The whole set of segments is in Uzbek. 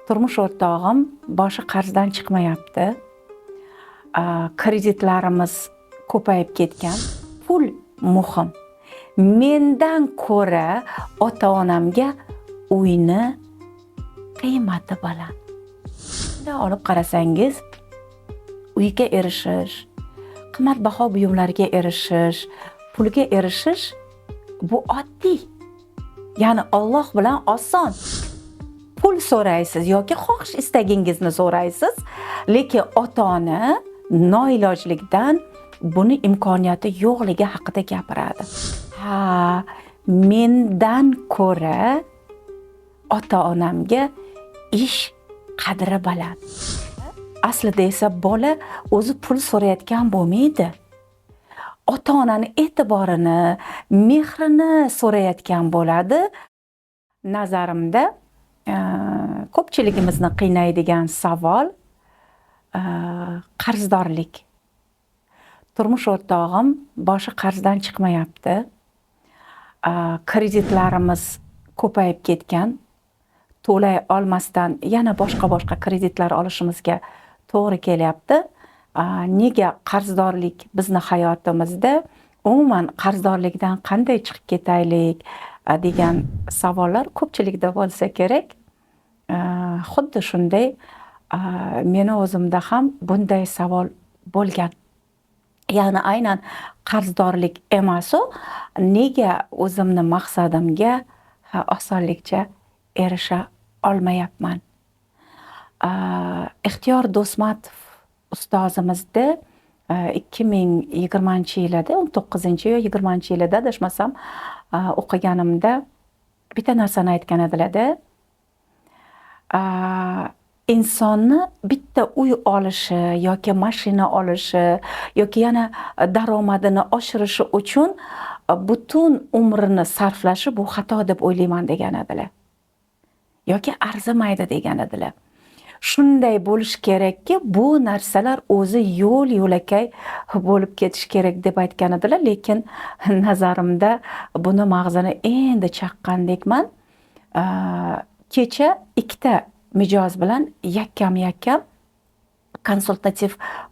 Turmush o'rtog'im boshi qarzdan chiqmayapti. Kreditlarimiz ko'payib ketgan. Pul muhim. Mendan ko'ra ota-onamga uyni qiymati baland. Bunday olib qarasangiz, uyga erishish, qimmatbaho buyumlarga erishish, pulga erishish bu oddiy. Ya'ni Alloh bilan oson. Pul so'raysiz yoki xohish istagingizni so'raysiz, lekin ota-ona noilojlikdan buni imkoniyati yo'qligi haqida gapiradi. Ha, mendan ko'ra ota-onamga ish qadri baland. Aslida esa bola o'zi pul so'rayotgan bo'lmaydi. Ota-onani e'tiborini, mehrini so'rayotgan bo'ladi. Nazarimda ko'pchiligimizni qiynaydigan savol qarzdorlik. Turmush o'rtog'im boshi qarzdan chiqmayapti. Kreditlarimiz ko'payib ketgan. To'lay olmasdan yana boshqa-boshqa kreditlar olishimizga to'g'ri kelyapti. Nega qarzdorlik bizni hayotimizda, umuman qarzdorlikdan qanday chiqib ketaylik degan savollar ko'pchilikda bo'lsa kerak. Xuddi shunday meni o'zimda ham bunday savol bo'lgan. Ya'ni aynan qarzdorlik emas-u, nega o'zimni maqsadimga osonlikcha erisha olmayapman? Ixtiyor Do'stmatov ustozimizda 2020-yilida, 19 yo 20-yilida adashmasam, o'qiganimda bitta narsani aytgan edilarda. Insonni bitta uy olishi yoki mashina olishi yoki yana daromadini oshirishi uchun butun umrini sarflashi bu xato deb o'ylayman degan edilar. Yoki arzimaydi degan edilar. Shunday bo'lishi kerakki, bu narsalar o'zi yo'l yo'lakay bo'lib ketishi kerak deb aytgan edilar, lekin nazarimda buni mag'zini endi chaqqandekman. Kecha ikkita mijoz bilan yakkam-yakkam konsultativ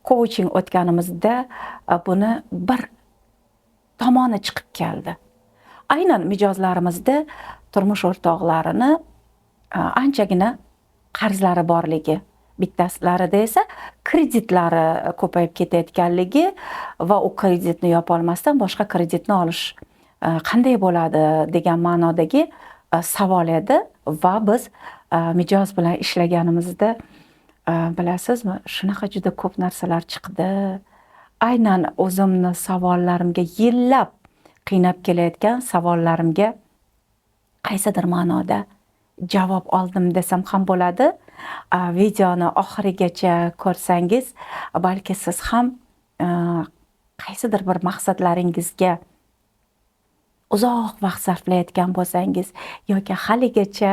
coaching o'tganimizda buni bir tomoni chiqib keldi. Aynan mijozlarimizda turmush o'rtoqlarini anchagina qarzlari borligi, bittasilarida esa kreditlari ko'payib ketayotganligi va u kreditni yopolmasdan boshqa kreditni olish qanday bo'ladi degan ma'nodagi savol edi va biz mijoz bilan ishlaganimizda, bilasizmi, shunaqa juda ko'p narsalar chiqdi. Aynan o'zimni savollarimga, yillab qiynab kelayotgan savollarimga qaysidir ma'noda javob oldim desam ham bo'ladi. Videoni oxirigacha ko'rsangiz, balki siz ham qaysidir bir maqsadlaringizga uzoq vaqt sarflayotgan bo'lsangiz yoki haligacha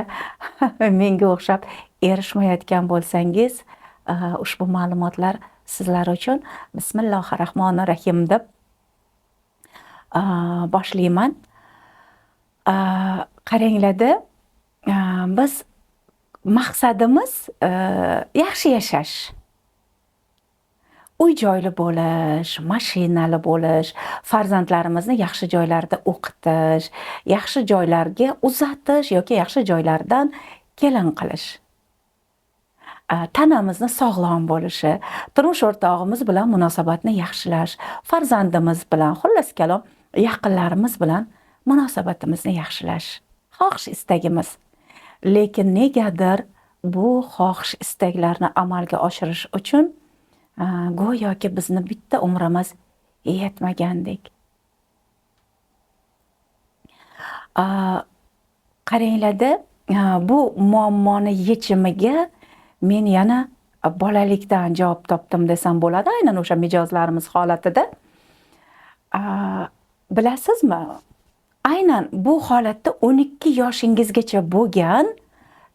menga o'xshab erishmayotgan bo'lsangiz, ushbu ma'lumotlar sizlar uchun. Bismillohi rohmanir rohim deb boshlayman. Qaranglarda, biz maqsadimiz yaxshi yashash. Uy joyli bo'lish, mashinali bo'lish, farzandlarimizni yaxshi joylarda o'qitish, yaxshi joylarga uzatish yoki yaxshi joylardan kelin qilish. Tanamizni sog'lom bo'lishi, turmush o'rtog'imiz bilan munosabatni yaxshilash, farzandimiz bilan, xullas kalom, yaqinlarimiz bilan munosabatimizni yaxshilash. Xohish istagimiz. Lekin negadir bu xohish istaklarni amalga oshirish uchun go'yoki bizni bitta umrimiz yetmagandek. Qaranglarda, bu muammoni yechimiga men yana bolalikdan javob topdim desam bo'ladi, aynan o'sha mijozlarimiz holatida. Bilasizmi, aynan bu holatda 12 yoshingizgacha bo'lgan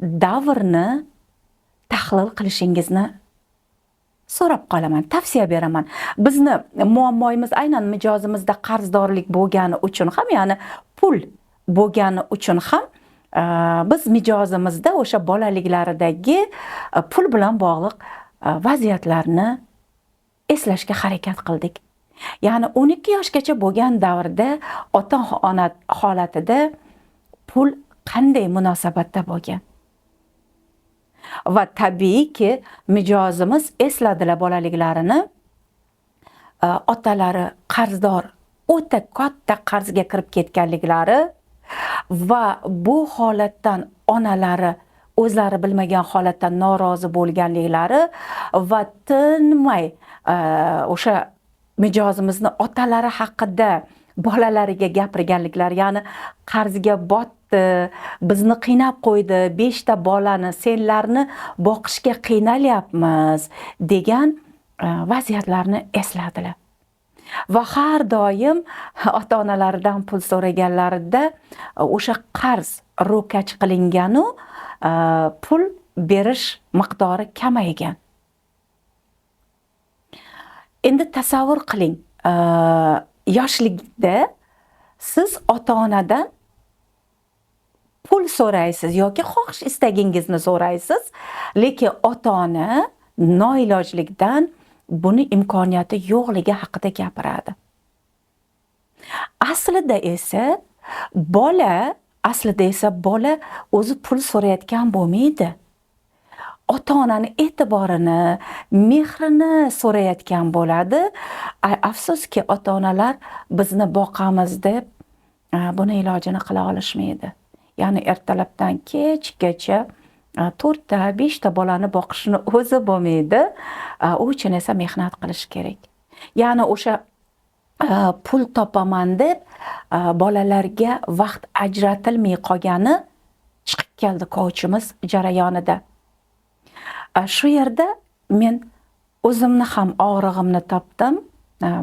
davrni tahlil qilishingizni so'rab qolaman, tavsiya beraman. Bizni muammoimiz aynan mijozimizda qarzdorlik bo'lgani uchun ham, ya'ni pul bo'lgani uchun ham Biz mijozimizda o'sha bolaliklaridagi pul bilan bog'liq vaziyatlarni eslashga harakat qildik. Ya'ni 12 yoshgacha bo'lgan davrda ota-ona holatida pul qanday munosabatda bo'lgan? Va tabiiyki mijozimiz esladilar bolaliklarini, otalari qarzdor, o'ta katta qarzga kirib ketganliklari va bu holatdan onalari o'zlari bilmagan holatdan norozi bo'lganliklari va tinmay o'sha mijozimizni otalari haqida bolalariga gapirganliklari, ya'ni qarzga botdi, bizni qiynab qo'ydi, 5 ta bolani senlarni boqishga qiynalyapmiz degan vaziyatlarni esladilar. Va har doim ota-onalaridan pul so'raganlarida o'sha qarz ro'kach qilinganu pul berish miqdori kamaygan. Endi tasavvur qiling, yoshlikda siz ota-onadan pul so'raysiz yoki xohish istagingizni so'raysiz, lekin ota-ona noilojlikdan buni imkoniyati yo'qligi haqida gapiradi. Aslida esa bola o'zi pul so'rayotgan bo'lmaydi. Ota-onani e'tiborini, mehrini so'rayotgan bo'ladi. Afsuski, ota-onalar bizni boqamiz deb buni ilojini qila olishmaydi. Ya'ni ertalabdan kechgacha 4 ta, 5 ta bolani boqishni o'zi bo'lmaydi. U uchun esa mehnat qilish kerak. Ya'ni o'sha pul topaman deb bolalarga vaqt ajratilmay qolgani chiqib keldi kouchimiz jarayonida. Shu yerda men o'zimni ham og'rig'imni topdim.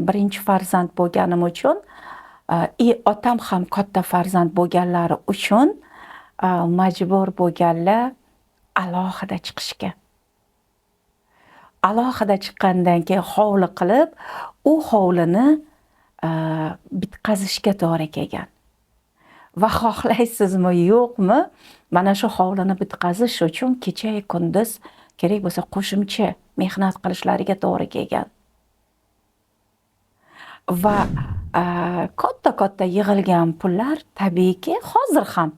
Birinchi farzand bo'lganim uchun, otam ham katta farzand bo'lganlari uchun majbur bo'lganlar alohida chiqishga. Alohida chiqqandan keyin hovli qilib, u hovlini bitqazishga to'g'ri kelgan. Va xohlaysizmi, yo'qmi, mana shu hovlini bitqazish uchun kecha kunduz kerak bo'lsa qo'shimcha mehnat qilishlariga to'g'ri kelgan. Va katta-katta yig'ilgan pullar tabiiyki hozir ham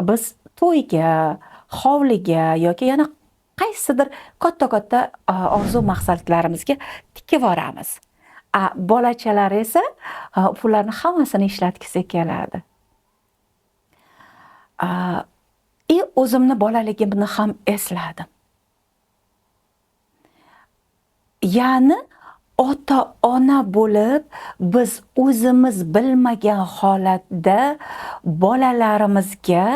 biz to'yga, hovliga yoki yana qaysidir katta-katta orzu maqsadlarimizga tikib yuboramiz. Bolachalar esa pullarni hammasini ishlatgisi keladi. O'zimni bolaligimni ham esladim. Ya'ni ota-ona bo'lib biz o'zimiz bilmagan holatda bolalarimizga,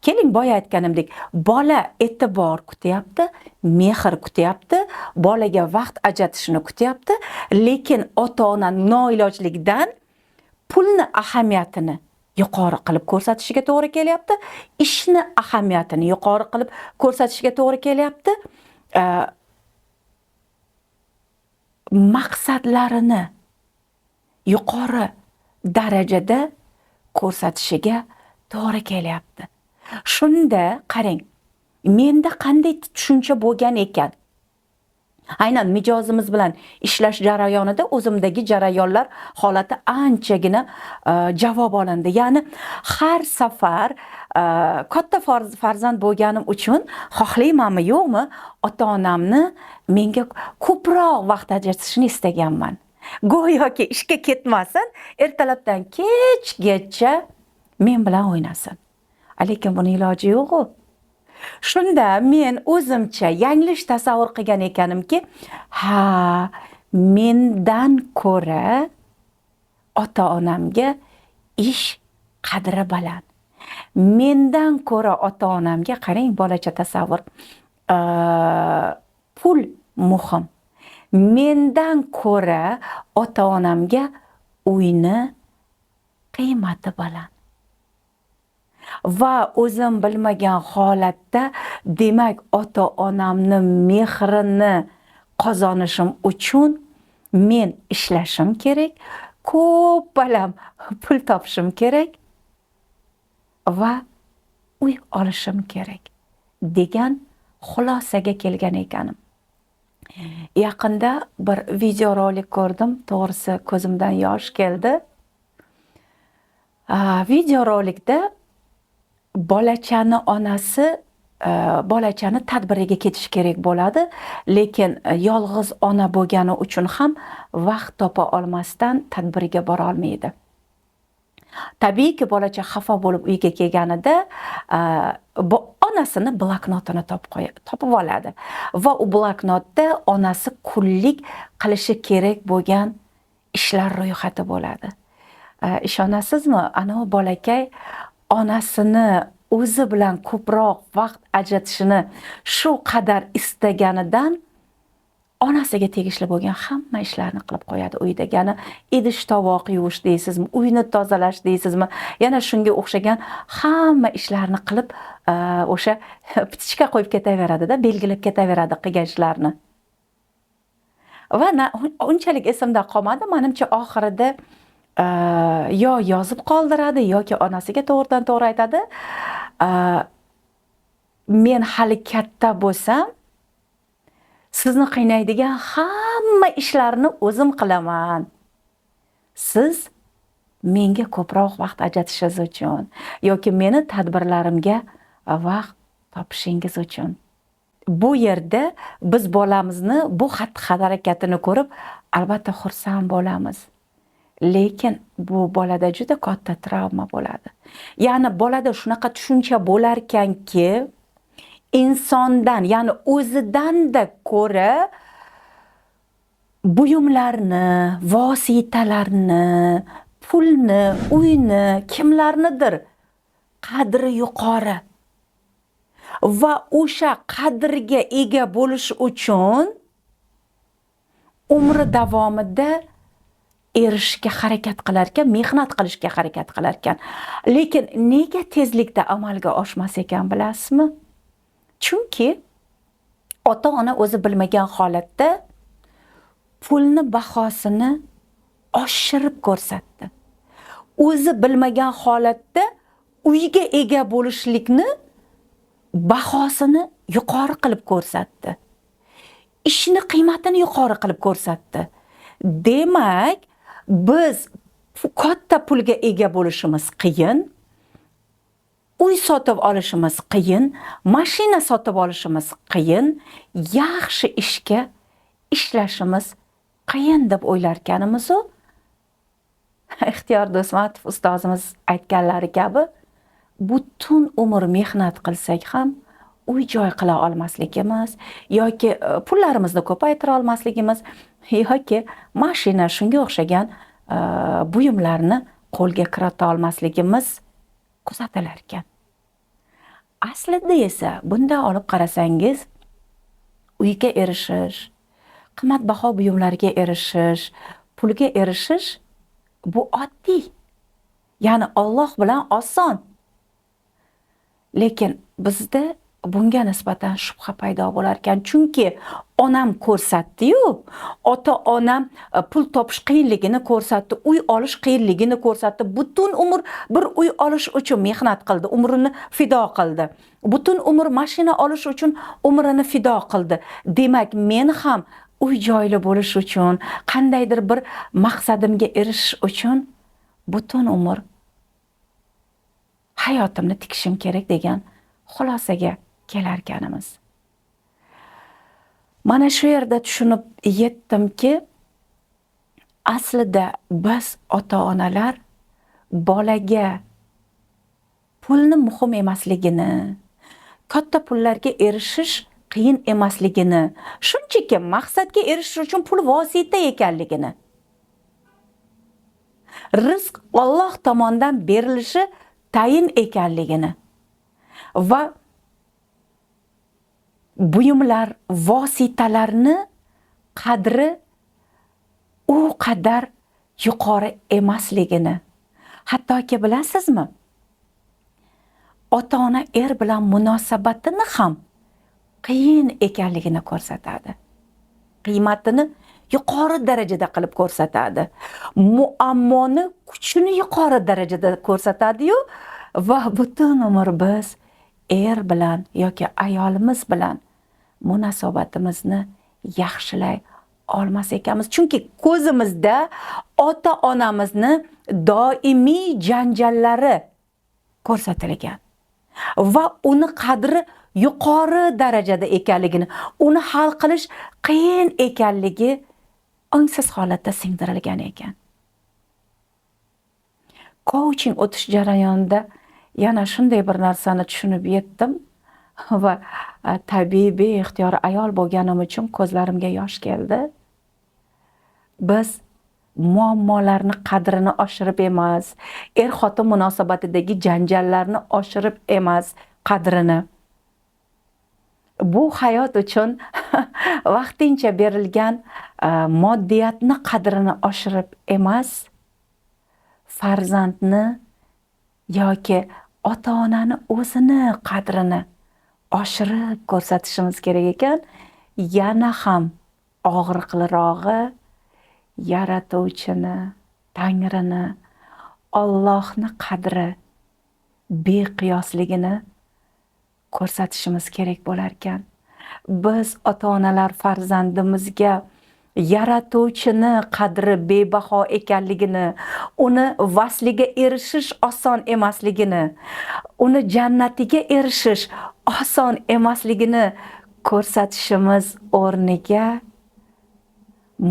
keling boya aytganimdek, bola e'tibor kutyapti, mehr kutyapti, bolaga vaqt ajratishini kutyapti, lekin ota-ona noilojlikdan pulni ahamiyatini yuqori qilib ko'rsatishiga to'g'ri kelyapti, ishni ahamiyatini yuqori qilib ko'rsatishiga to'g'ri kelyapti, maqsadlarini yuqori darajada ko'rsatishiga to'g'ri kelyapti. Shunda qarang, menda qanday tushuncha bo'lgan ekan? Aynan mijozimiz bilan ishlash jarayonida o'zimdagi jarayonlar holati anchagina javob olindi. Ya'ni har safar katta farzand bo'lganim uchun xohlaymanmi yo'qmi, ota-onamni menga ko'proq vaqt ajratishini istaganman. Go'yoki ishga ketmasin, ertalabdan kechgacha men bilan o'ynasin. Lekin buni iloji yo'q-ku. Shunda men o'zimcha yanglish tasavvur qilgan ekanimki, ha, mendan ko'ra ota-onamga ish qadri baland. Mendan ko'ra ota-onamga, qarang bolacha tasavvur, pul muhim. Mendan ko'ra ota-onamga uyni qiymati baland. Va o'zim bilmagan holatda, demak, ota-onamni mehrini qozonishim uchun men ishlashim kerak, ko'p balam pul topishim kerak va uy olishim kerak degan xulosaga kelgan ekanim. Yaqinda bir videorolik ko'rdim, to'g'risi ko'zimdan yosh keldi. Videorolikda bolachani onasi bolachani tadbiriga ketish kerak bo'ladi, lekin yolg'iz ona bo'lgani uchun ham vaqt topa olmasdan tadbiriga bora olmaydi. Tabiiyki, bolacha xafa bo'lib uyga kelganida onasini bloknotini topib oladi va u bloknotda onasi kunlik qilishi kerak bo'lgan ishlar ro'yxati bo'ladi. Ishonasizmi, ana u bolakay onasini o'zi bilan ko'proq vaqt ajratishini shu qadar istaganidan onasiga tegishli bo'lgan hamma ishlarni qilib qo'yadi uyda. Ya'ni idish tovoq yuvish deysizmi, uyni tozalash deysizmi, yana shunga o'xshagan hamma ishlarni qilib, o'sha птичка qo'yib ketaveradida, belgilab ketaveradi qilgan ishlarni. Va unchalik esimda qolmadi, manimcha oxirida yo yozib qoldiradi yoki onasiga to'g'ridan to'g'ri aytadi: Men hali katta bo'lsam, sizni qiynaydigan hamma ishlarni o'zim qilaman. Siz menga ko'proq vaqt ajratishingiz uchun yoki meni tadbirlarimga vaqt topishingiz uchun. Bu yerda biz bolamizni bu xatti-harakatini ko'rib, albatta xursand bo'lamiz. Lekin bu bolada juda katta travma bo'ladi. Ya'ni bolada shunaqa tushuncha bo'larkanki, insondan, ya'ni o'zidan-da ko'ra buyumlarni, vositalarni, pulni, uyni, kimlarnidir qadri yuqori. Va o'sha qadrga ega bo'lish uchun umri davomida erishishga harakat qilar ekan, mehnat qilishga harakat qilar ekan. Lekin nega tezlikda amalga oshmas ekan, bilasizmi? Chunki ota-ona o'zi bilmagan holatda pulni bahosini oshirib ko'rsatdi. O'zi bilmagan holatda uyga ega bo'lishlikni bahosini yuqori qilib ko'rsatdi. Ishni qiymatini yuqori qilib ko'rsatdi. Demak, biz katta pulga ega bo'lishimiz qiyin, uy sotib olishimiz qiyin, mashina sotib olishimiz qiyin, yaxshi ishga ishlashimiz qiyin deb o'ylarkanimiz-u, Ixtiyor Do'stmatov ustozimiz aytganlari kabi, butun umr mehnat qilsak ham uy joy qila olmasligimiz yoki pullarimizni ko'paytira olmasligimiz yoki mashina, shunga o'xshagan buyumlarni qo'lga kirita olmasligimiz kuzatilar ekan. Aslida esa bunday olib qarasangiz, uyga erishish, qimmatbaho buyumlarga erishish, pulga erishish bu oddiy. Ya'ni Alloh bilan oson. Lekin bizda bunga nisbatan shubha paydo bo'lar ekan. Chunki onam ko'rsatdi-yu, ota-onam pul topish qiyinligini ko'rsatdi, uy olish qiyinligini ko'rsatdi. Butun umr bir uy olish uchun mehnat qildi, umrini fido qildi. Butun umr mashina olish uchun umrini fido qildi. Demak, men ham uy joyli bo'lish uchun, qandaydir bir maqsadimga erishish uchun butun umr hayotimni tikishim kerak degan xulosaga kelarkanimiz. Mana shu yerda tushunib yetdimki, aslida biz ota-onalar bolaga pulni muhim emasligini, katta pullarga erishish qiyin emasligini, shunchaki maqsadga erishish uchun pul vosita ekanligini, rizq Alloh tomonidan berilishi tayin ekanligini va buyumlar, vositalarni qadri u qadar yuqori emasligini, hattoki bilasizmi, ota-ona er bilan munosabatini ham qiyin ekanligini ko'rsatadi. Qiymatini yuqori darajada qilib ko'rsatadi. Muammoni kuchini yuqori darajada ko'rsatadi-yu va butun umr biz er bilan yoki ayolimiz bilan munosabatimizni yaxshilay olmas ekanmiz. Chunki ko'zimizda ota-onamizni doimiy janjallari ko'rsatilgan va uni qadri yuqori darajada ekanligini, uni hal qilish qiyin ekanligi ongsiz holatda singdirilgan ekan. Coaching o'tish jarayonida yana shunday bir narsani tushunib yetdim va tabiiy beixtiyor ayol bo'lganim uchun ko'zlarimga yosh keldi. Biz muammolarni qadrini oshirib emas, er-xotin munosabatidagi janjallarni oshirib emas qadrini. Bu hayot uchun vaqtincha berilgan moddiyatni qadrini oshirib emas, farzandni yoki ota-onani o'zini qadrini oshirib ko'rsatishimiz kerak ekan. Yana ham og'riqlirog'i Yaratuvchini, Tangrini, Allohni qadri beqiyosligini ko'rsatishimiz kerak bo'lar ekan. Biz ota-onalar farzandimizga Yaratuvchini qadri bebaho ekanligini, uni vasliga erishish oson emasligini, uni jannatiga erishish oson emasligini ko'rsatishimiz o'rniga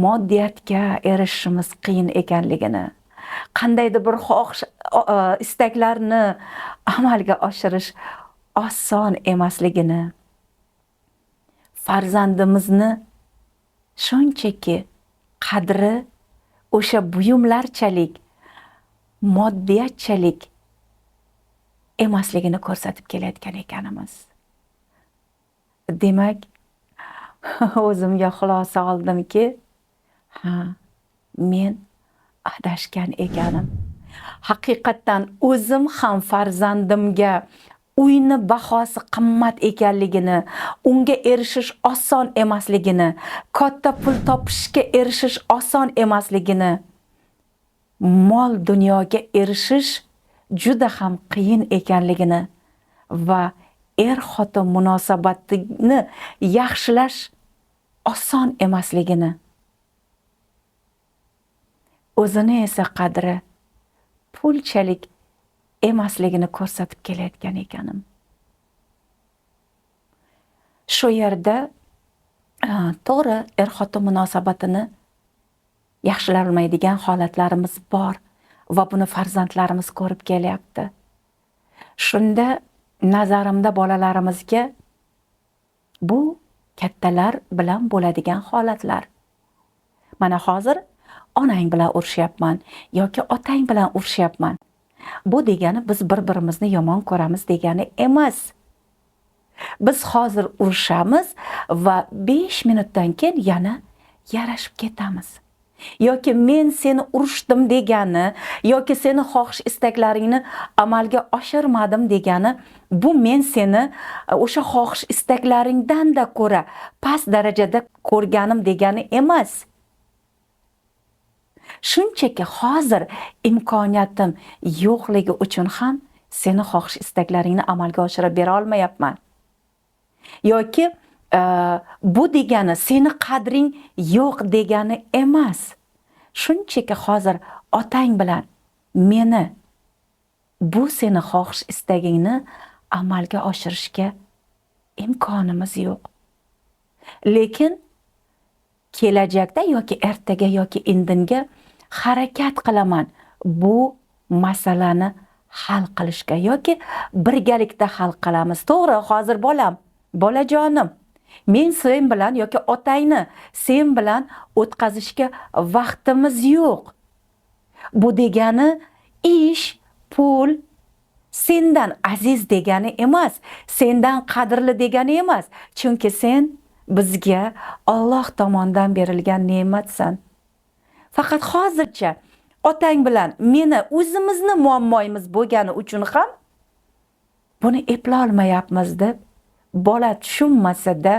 moddiyatga erishishimiz qiyin ekanligini, qandaydir bir xohish istaklarni amalga oshirish oson emasligini, farzandimizni shunchaki qadri o'sha buyumlarchalik, moddiyatchalik emasligini ko'rsatib kelayotgan ekanimiz. Demak, o'zimga xulosa oldimki, ha, men adashgan ekanim. Haqiqatdan o'zim ham farzandimga uyni bahosi qimmat ekanligini, unga erishish oson emasligini, katta pul topishga erishish oson emasligini, mol dunyoga erishish juda ham qiyin ekanligini va er-xotin munosabatini yaxshilash oson emasligini, o'zini esa qadri pulchalik emasligini ko'rsatib kelayotgan ekanim. Shu yerda to'g'ri, er-xotin munosabatini yaxshilay olmaydigan holatlarimiz bor va buni farzandlarimiz ko'rib kelyapti. Shunda nazarimda bolalarimizga bu kattalar bilan bo'ladigan holatlar. Mana hozir onang bilan urushyapman yoki otang bilan urushyapman. Bu degani biz bir-birimizni yomon ko'ramiz degani emas. Biz hozir urushamiz va 5 minutdan keyin yana yarashib ketamiz. Yoki men seni urushdim degani, yoki seni xohish istaklaringni amalga oshirmadim degani, bu men seni o'sha xohish istaklaringdan-da ko'ra past darajada ko'rganim degani emas. Shunchaki hozir imkoniyatim yo'qligi uchun ham seni xohish istaklaringni amalga oshirib bera olmayapman. Yoki bu degani seni qadring yo'q degani emas. Shunchaki hozir otang bilan meni bu seni xohish istagingni amalga oshirishga imkonimiz yo'q. Lekin kelajakda yoki ertaga yoki indinga harakat qilaman bu masalani hal qilishga yoki birgalikda hal qilamiz. To'g'ri, hozir bolam, bolajonim, men sen bilan yoki otangni sen bilan o'tkazishga vaqtimiz yo'q. Bu degani ish, pul sendan aziz degani emas, sendan qadrli degani emas. Chunki sen bizga Alloh tomonidan berilgan ne'matsan. Faqat hozircha otang bilan meni o'zimizni muammoimiz bo'lgani uchun ham buni eplolmayapmiz deb bola tushunmasa-da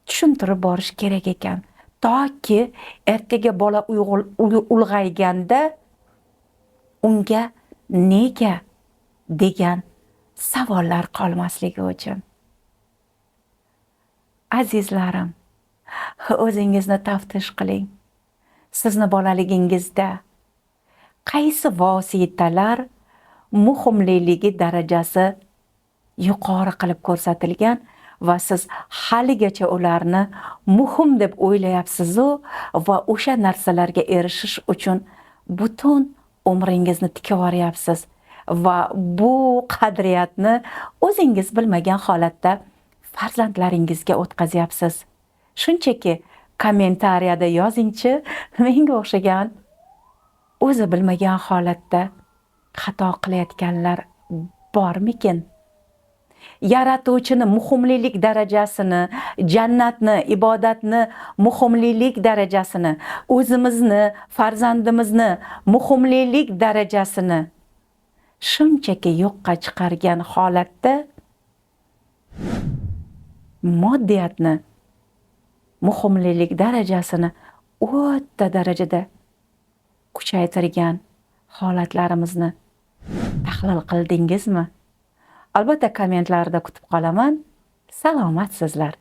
tushuntirib borish kerak ekan. Toki ertaga bola ulg'ayganda unga nega degan Savollar qolmasligi uchun. Azizlarim, o'zingizni taftish qiling. Sizni bolaligingizda qaysi vositalar muhimliligi darajasi yuqori qilib ko'rsatilgan va siz haligacha ularni muhim deb o'ylayapsiz-u va o'sha narsalarga erishish uchun butun umringizni tikib yuboryapsiz va bu qadriyatni o'zingiz bilmagan holatda farzandlaringizga o'tkazyapsiz. Shunchaki kommentariyada yozingchi, menga o'xshagan o'zi bilmagan holatda xato qilayotganlar bormikin? Yaratuvchini muhimlilik darajasini, jannatni, ibodatni muhimlilik darajasini, o'zimizni, farzandimizni muhimlilik darajasini shunchaki yo'qqa chiqargan holatda moddiyatni muhimlilik darajasini o'ta darajada kuchaytirgan holatlarimizni tahlil qildingizmi? Albatta kommentlarda kutib qolaman. Salomatsizlar.